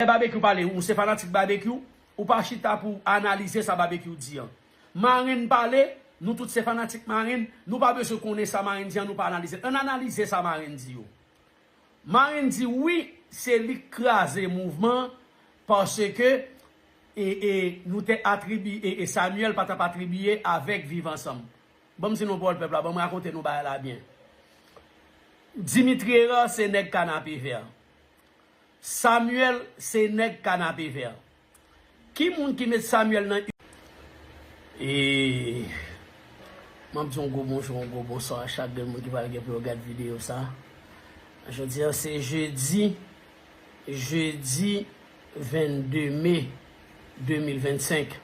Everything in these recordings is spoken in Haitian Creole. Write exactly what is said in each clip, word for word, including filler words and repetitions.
Lè Babekyou pale, ou se fanatik Babekyou, ou pa chita pou analize sa Babekyou di an. Marenn pale, nou tout se fanatik Marenn, nou pa bezwen konnen sa Marenn di an, nou pa analize l. Ann analize sa Marenn di yo. Marenn di wi, se li k kraze mouvman an, paske e, e, nou te atribiye, e, e Samuel pa t ap atribiye avèk Viv Ansanm. Ban m di nou pawòl pèp la, ban m rakonte nou bagay la byen. Dimitri Hérard se nèg Kanapevè. Samuel se nèg Kanapevè. Ki moun ki met Samuel nan u-, e, m ap di yon gwo bonjou, yon gwo bonswa a chak grenn moun ki pral gen pou yo gad videyo sa. Jodi a se jedi, jedi vennde me de mil vennsenk.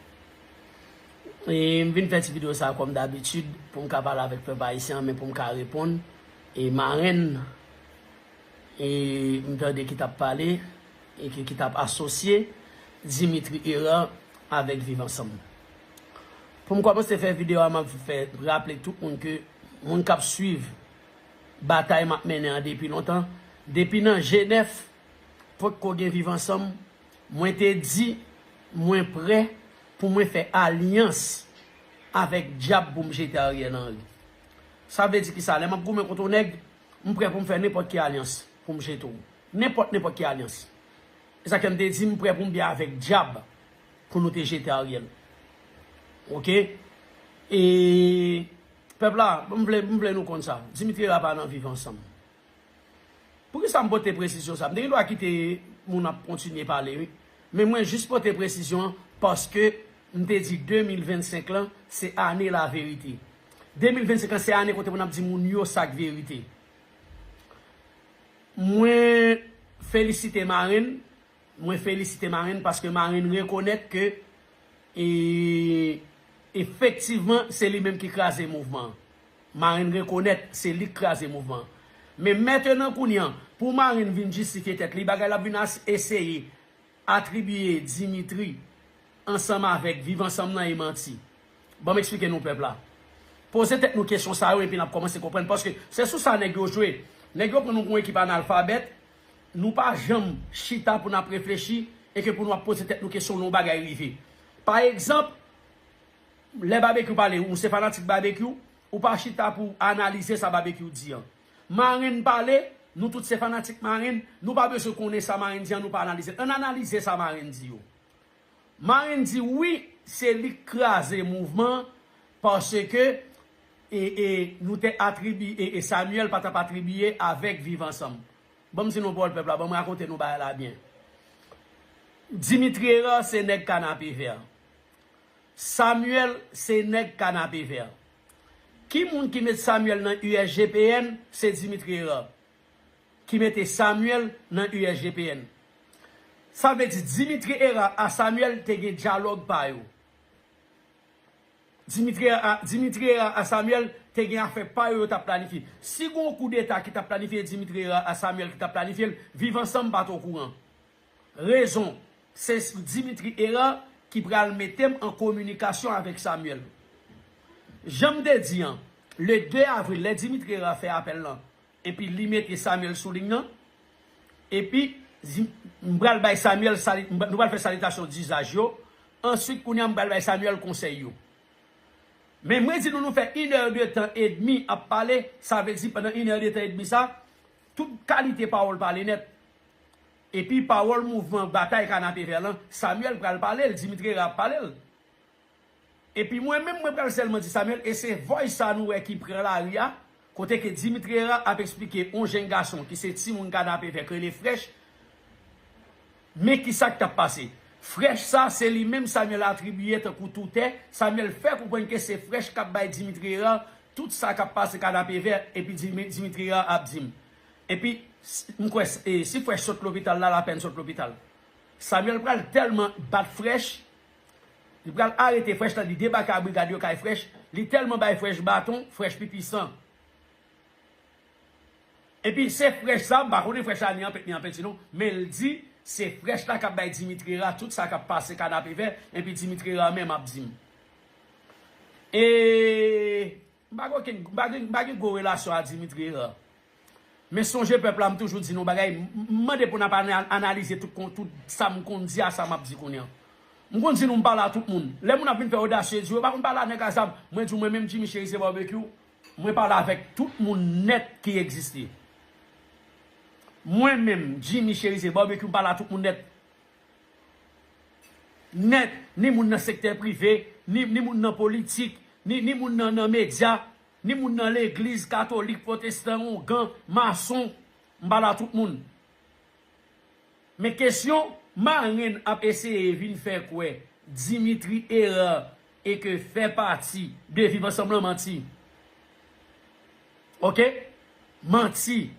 E m vin fè ti videyo sa kòm dabitid pou m ka pale avèk pèp ayisyen an, men pou m ka reponn e Marenn e m tande ki t ap pale e ki, ki t ap asosye Dimitri Hérard avèk Viv Ansanm. Pou m kòmanse fè videyo a, m ap fè raple tout moun ke moun k ap swiv batay m ap mennen an depi lontan, depi nan G nèf, potko gen Viv Ansanm, mwen te di mwen prè pou mwen fè alyans avèk dyab pou m jete Ariel Henry. Sa vle di ki sa? Lè m ap goumen kont yon nèg, m prè pou m fè nenpòt ki alyans pou m jete w. Nenpòt, nenpòt ki alyans. E sa ke m te di, m prè pou m byen avèk dyab pou nou te jete Ariel. Oke? E pèp la, m vle, m vle nou konn sa. Dimitri Hérard pa nan Viv Ansanm. Poukisa m pote presizyon sa? M te gen dwa kite moun ap kontinye pale, wi. Men mwen jis pote presizyon an paske m te di de mil vennsenk lan se ane laverite. De mil vennsenk lan se ane kote pou n ap di moun yo sa k verite. Mwen felisite Marenn, mwen felisite Marenn paske Marenn rekonèt ke e, efektivman, se li menm ki kraze mouvman an. Marenn rekonèt se li k kraze mouvman an. Men mentenan kounye a, pou Marenn vin jistifye tèt li, bagay l ap vin as-, eseye atribiye Dimitri ansanm avèk Viv Ansanm nan e manti. Ban m eksplike nou pèp la. Poze tèt nou kesyon sa yo epi n ap kòmanse konprann. Paske se sou sa nèg yo jwe. Nèg yo pran nou pou yon ekip analfabèt. Nou pa janm chita pou n ap reflechi e ke pou nou ap poze tèt nou kesyon lè yon bagay rive. Pa egzanp, lè Babekyou pale, ou se fanatik Babekyou, ou pa chita pou analize sa Babekyou di an. Marenn pale, nou tout se fanatik Marenn, nou pa bezwen konnen sa Marenn di an, nou pa analize l. Ann analize sa Marenn di yo. Marenn di wi, se li k kraze mouvman an, paske e, e, nou te atribiye, e, e Samuel pa t ap atribiye avèk Viv Ansanm. Ban m di nou pawòl pèp la, ban m rakonte nou bagay la byen. Dimitri Hérard se nèg Kanapevè. Samuel se nèg Kanapevè. Ki moun ki met Samuel nan U S G P N? Se Dimitri Hérard ki mete Samuel nan U S G P N. Sa vle di Dimitri Hérard a Samuel te gen dyalòg pa yo. Dimitri Hérard, Dimitri Hérard a Samuel te gen afè pa yo yo t ap planifye. Si gen yon koudeta ki t ap planifye, Dimitri Hérard a Samuel ki t ap planifye l, Viv Ansanm pa t okouran. Rezon, se Dimitri Hérard ki pral mete m an kominikasyon avèk Samuel. Jan m te di an, le de avril, lè Dimitri Hérard fè apèl lan, epi li mete Samuel sou liy nan, epi di, m pral bay Samuel sali-, m, nou pral fè salitasyon dizaj yo, answit kounye a m pral bay Samuel konsèy yo. Men mwen di nou, nou fè inè de tan edmi ap pale, sa vle di pandan inè de tan edmi sa, tout kalite pawòl pale nèt. Epi pawòl mouvman batay Kanapevè lan, Samuel pral pale l, Dimitri Hérard ap pale l. Epi mwen menm, mwen pral sèlman di Samuel, e se voice sa nou wè ki pran lari a, kote ke Dimitri Hérard ap eksplike yon jenn gason ki se timoun Kanapevè k rele Frèch, men kisa k t ap pase. Frèch sa, se li menm Samuel atribiye tankou toutè, Samuel fè konprann ke se Frèch k ap bay Dimitri Hérard tout sa k ap pase Kanapevè, epi Dimi-, Dimitri Hérard ap di m. Epi, s-, m kwè, s-, e, si Frèch sot lopital la, lapèn sot lopital. Samuel pral tèlman bat Frèch, li pral arete Frèch la, li debake a brigad yo kay Frèch, li tèlman bay Frèch baton, Frèch pipi san. Epi se Frèch sa, m pa konnen Frèch la ni anpèt ni anpèti non, men l di, se Frèch la k ap bay Dimitri Hérard tout sa k ap pase Kanapevè, epi Dimitri Hérard menm ap di m. E M pa gen okenn, m pa gen, m pa gen gwo relasyon a Dimitri Hérard. Men sonje pèp la, m toujou di nou bagay, m m mande pou n ap ana- analize tout, kon- tout sa m konn di a sa m ap di kounye a. M konn di nou m pale a tout moun. Lè moun ap vin fè odasye di yo pa konn pale a nèg a zam, mwen di w mwen menm Jimmy Chérizier Barbecue, mwen pale avèk tout moun nèt ki egziste. Mwen menm Jimmy Chérizier Barbecue, m pale a tout moun nèt. Nèt, ni moun nan sektè prive, ni, ni moun nan politik, ni, ni moun nan, nan medya, ni moun nan legliz, katolik, pwotestan, ongan, mason, m pale a tout moun. Men kesyon, Marenn ap eseye vin fè kwè Dimitri Hérard e ke fè pati de Viv Ansanm lan manti. Oke? Manti.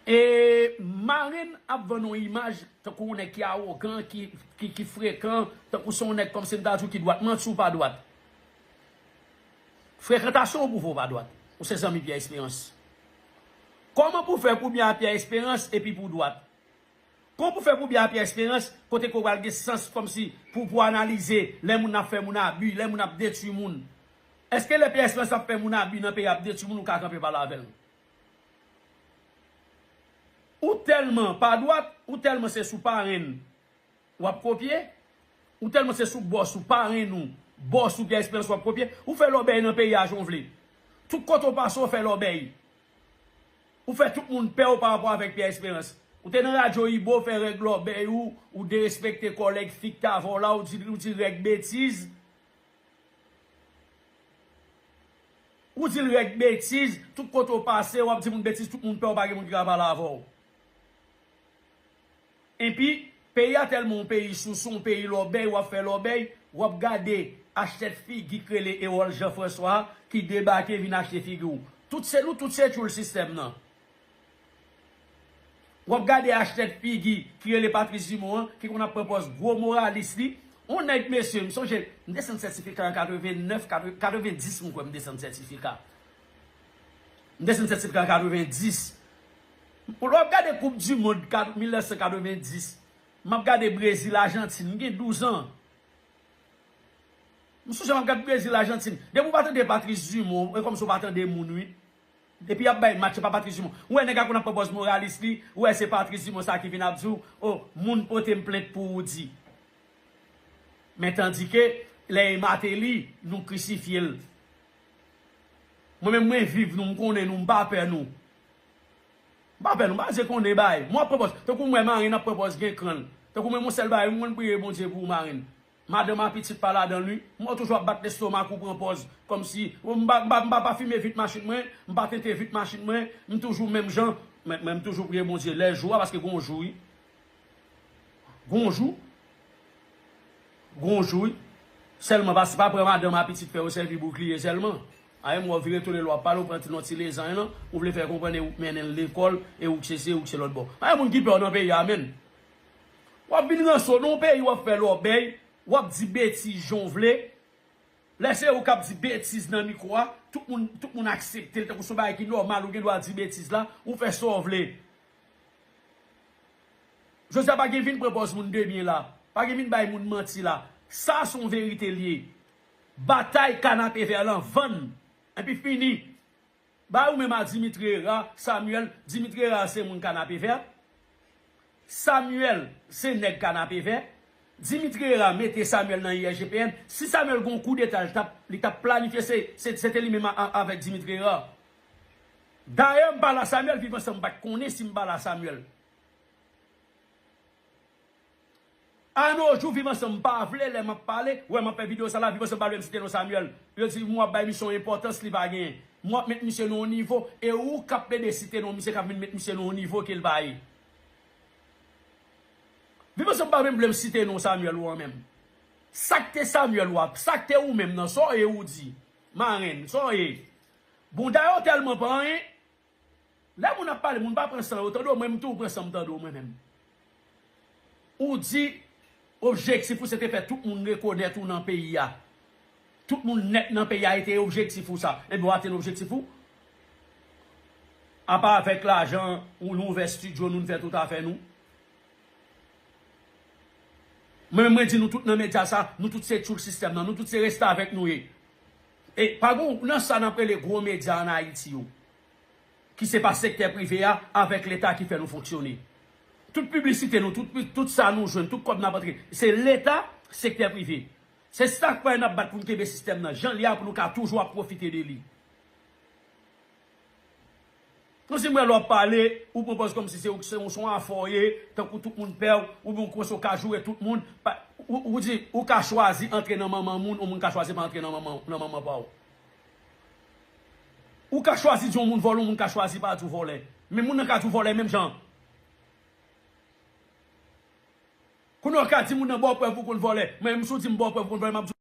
E Marenn ap vann yon imaj tankou yon nèg ki awogan, ki, ki, ki frekan, tankou se yon nèg kòmsi m ta di w ki dwat. Manti ou pa dwat. Frekantasyon ou pou fè ou pa dwat. Ou se zanmi Pierre Espérance. Kòman pou fè pou byen a Pierre Espérance epi pou dwat? Kòman pou fè pou byen a Pierre Espérance kote ke w pral gen sans kòmsi pou, pou analize lè moun ap fè moun abi, lè moun ap detwi moun? Èske lè Pierre Espérance ap fè moun abi nan peyi ap detwi moun ou ka kanpe pale avè l? Ou tèlman pa dwat, ou tèlman se sou parenn w ap kopye, ou tèlman se sou bòs ou, parenn ou, bòs ou Pierre Espérance w ap kopye, ou fè lòbèy nan peyi a jan w vle. Tout kote w pase w fè lòbèy. Ou fè tout moun pè w pa rapò avèk Pierre Espérance. Ou te nan radyo Ibo, fè règ lòbèy ou, ou derespekte kòlèg fi k t avè w la, ou di, ou di règ betiz. Ou di l règ betiz, tout kote w pase, w ap di moun betiz, tout moun pè w, pa gen moun ki ka pale avè w. Epi, peyi a tèlman yon peyi sousou, yon peyi lòbèy, w ap fè lòbèy, w ap gade achtèt figi k rele Erol Jean François ki debake vin achte figi w. Tout se nou, tout se tchoul sistèm nan. W ap gade achtèt figi ki rele Patrice Dumont an, ki konn ap pran pòz gwo moralis li. On nèg, mesye, m sonje, m desann sètifika an katreven nèf, katreven dis, m kwè m desann sètifika. M desann sètifika an katreven dis. Lè w ap gade Koup di Mond kat- mil nèf san katreven dis, m ap gade Brezil, Ajantin, m gen douz an. M sonje m ap gade Brezil, Ajantin. Depi w pa tande Patrice Dumont, e kòmsi w pa tande moun, wi. Depi y ap bay match, se pa Patrice Dumont. Ou wè nèg la konn ap pran pòz moralis li, ou wè se Patrice Dumont sa ki vin ap di w, o, moun pote m plent pou Roody. Men tandike, lè e Martelly, nou krisifye l. Mwen menm, mwen viv nou, m konnen nou, m pa pè nou. M pa pè nou, m pa vle konnen bagay. Mwen ap pran pòz, tankou m wè Marenn ap pran pòz gen kran l. Tankou mwen, yon sèl bagay, mwen konn priye Bondye pou ou, Marenn. Madanm a pitit pa ladan l wi. M wè w toujou ap bat lestomak ou pran pòz. Kòmsi, m pa, m pa, m pa, pa fime vit machin mwen, m pa tente vit machin mwen, m toujou menm jan. Men, men m toujou priye Bondye lè jou a, paske gon jou wi. Gon jou. Gon jou wi. Sèlman pa, pa pran madanm a pitit fè yo sèvi boukliye sèlman. Ayen m wè w vire tounen lè w ap pale, w pran ti non ti lezany lan, ou vle fè konprann e ou k mennen l lekòl, e ou k se, se ou k se lòt bò. Ayen moun ki pè w nan peyi a, menn. W ap vin ranse w nan yon peyi, w ap fè lòbèy, w ap di betiz jan w vle. Lè se ou k ap di betiz nan mikwo a, tout moun, tout moun aksepte l tankou se yon bagay ki nòmal, ou gen dwa di betiz la, ou fè sa w vle. Jodi a pa gen vin pran pòz moun de byen la, pa gen vin bay moun manti la. Sa se yon verite l ye. Batay Kanapevè lan vann. Epi fini. Ba ou menm a Dimitri Hérard, Samuel, Dimitri Hérard se moun Kanapevè. Samuel se nèg Kanapevè. Dimitri Hérard mete Samuel nan I R G P N. Si Samuel gon koudeta, li t ap, li t ap planifye, se, se, se te li menm a, a, avèk Dimitri Hérard. Dayè, m pale a Samuel, Viv Ansanm pa t konnen si m pale a Samuel. Anojou, Viv Ansanm pa vle lè m ap pale, wè m ap fè videyo sa la, Viv Ansanm pa vle m site non Samuel. Yo di m w ap bay misye yon enpòtans li pa genyen. M w ap met misye nan yon nivo, e ou k ap plede site non misye k ap vin met misye nan yon nivo ke l pa ye. Viv Ansanm pa menm vle m site non Samuel ou an menm. Sa k te Samuel ou a, sa k te ou menm nan, sa w ye ou di. Marenn, sa w ye. Bonda yo tèlman pa anyen. Lè moun ap pale, moun pa pran san yo tande w, mwen m tou pran san m tande w mwen menm. Ou di objektif ou se te fè tout moun rekonèt ou nan peyi a. Tout moun nèt nan peyi a, e te objektif ou sa. Ebyen w atenn objektif ou. Apa avèk lajan ou nou ouvè estidyo nou, nou fè tout afè nou. Mwen menm mwen di nou tout nan medya sa, nou tout se tchoul sistèm nan, nou tout se restavèk nou ye. E pa gon nan sa n ap rele gwo medya ann Ayiti yo. ki se pa sektè prive a avèk Leta ki fè nou fonksyone. Tout piblisite nou, tout, tout sa nou jwenn, tout kòb n ap antre, se Leta, sektè prive. Se sa k fè n ap bat pou n kenbe sistèm nan jan l ye a, pou nou ka toujou ap pwofite de li. Nou si m wè lè w ap pale, ou pran pòz kòmsi se ou, se ou, se yon afè w ye, tankou tout moun pè w, oubyen ou panse w ka joure tout moun. Pa, ou, ou di, ou ka chwazi antre nan manman moun, yon moun ka chwazi pa antre nan manman, nan manman pa w. Ou ka chwazi di yon moun vòlè, yon moun ka chwazi pa di w vòlè. Men moun nan ka di w vòlè menm jan. Kounye a w ka di moun nan ba w prèv ou konn vòlè. Mwen menm si w di m ba w prèv ou konn vòlè, m ap di w